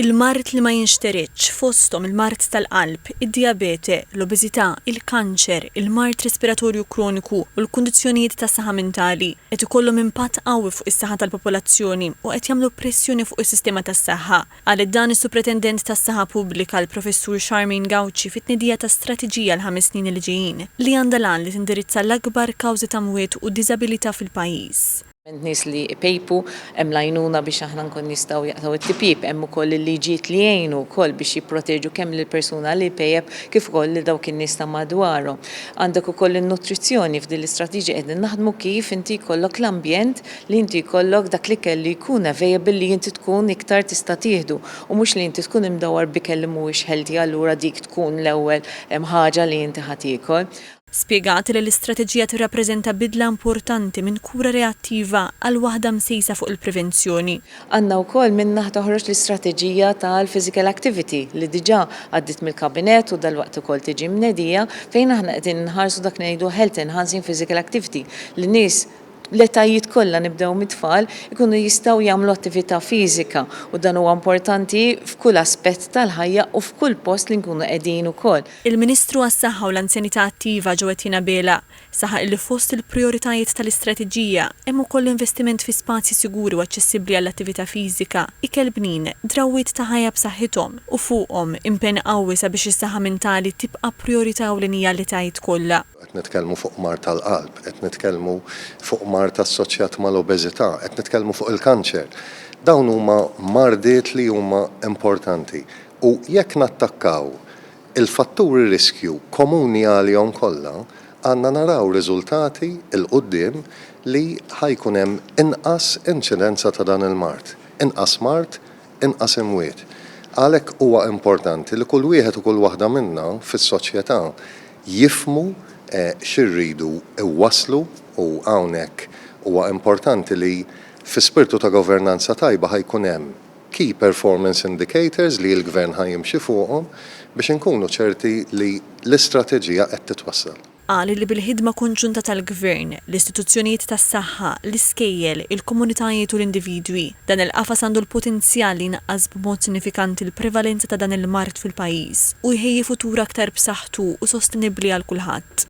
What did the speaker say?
Il-mard li ma jinxteridx, fosthom il-mard tal-qalb, id-dijabete, l-obeżità, il-kanċer, il-mard respiratorju kroniku u l-kundizzjonijiet tas-saħħa mentali, qed ikollhom impatt qawwi fuq is-saħħa tal-popolazzjoni u qed jagħmlu pressjoni fuq is-sistema tas-saħħa. Qalet dan is-Supretendent tas-Saħħa Pubblika, l-Professur Charmaine Gauci fit-tnedija ta' strateġija għall-ħames snin li ġejjin, li għandha l-għan li tindirizza l-akbar kawżi ta' mwiet u diżabilità fil-pajjiż. Hemm nies li jpejpu, hemm l-għajnuna biex aħna nkun nistgħu jaqtgħu t-tipjip, hemm ukoll il-liġijiet li jgħinu wkoll biex jipproteġu kemm lill-persuna li jpejjep kif ukoll lil dawk in-nies ta' madwarhom. Għandek ukoll in-nutrizzjoni, f'din l-istrateġija qegħdin naħdmu kif inti jkollok l-ambjent li inti jkollok dak l-ikel li jkun available li inti tkun iktar tista' tieħdu u mhux li inti tkun imdawwar b'ikel li mhuwiex healthy allura dik tkun l-ewwel ħaġa li inti ħa tiekol. Spjegat li l-istrateġija tirrappreżenta bidla importanti minn kura reattiva għal waħda msejsa fuq il-prevenzjoni. Għandna wkoll minnha toħroġ l-istrateġija tal-physical activity li diġà għaddiet mill-Kabinett u dalwaqt ukoll tiġi mnedija fejn aħna qegħdin inħarsu dak li ngħidu health enhancing physical activity li nies l-etajiet kollha nibdew mit-tfal ikunu jistgħu jagħmlu attività fiżika u dan huwa importanti f'kull aspett tal-ħajja u f'kull post li nkunu qegħdin ukoll. Il-Ministru għas-Saħħa u l-Anzjanità Attiva Jo Etienne Abela saħaq illi fost il-prijoritajiet tal-istrateġija hemm ukoll l-investiment fi spazji siguri u aċċessibbli għall-attività fiżika, ikel bnin, drawwiet ta' ħajja b'saħħithom u fuqhom impenn qawwi sabiex is-saħħa mentali tibqa' prijorità ewlenija għall-etajiet kollha. Qed nitkellmu fuq mard tal-qalb, qed nitkellmu fuq mard assoċjat mal-obeżità, qed nitkellmu fuq il-kanċer. Dawn huma mardiet li huma importanti u jekk nattakkaw il-fatturi riskju komuni għalihom kollha, għandna naraw riżultati 'l quddiem li ħa jkun hemm inqas inċidenza ta' dan il-mard. Inqas mard, inqas imwiet. Għalhekk huwa importanti li kull wieħed u kull waħda minna fis-soċjetà jifhmu xi rridu wwasslu u hawnhekk huwa importanti li fi spirtu ta' governanza tajba ħa jkun hemm key performance indicators li l-Gvern ħa jimxi fuqhom biex inkunu ċerti li l-istrateġija qed titwassal. Qal li bil-ħidma konġunta tal-Gvern, l-istituzzjonijiet tas-saħħa, l-iskejjel, il komunitajiet u l-individwi, dan il-qafas għandu l-potenzjal li jnaqqas b'mod sinifikanti l-prevalenza ta' dan il-mard fil-pajjiż u jħejji futur aktar b'saħħtu u sostenibbli għal kulħadd.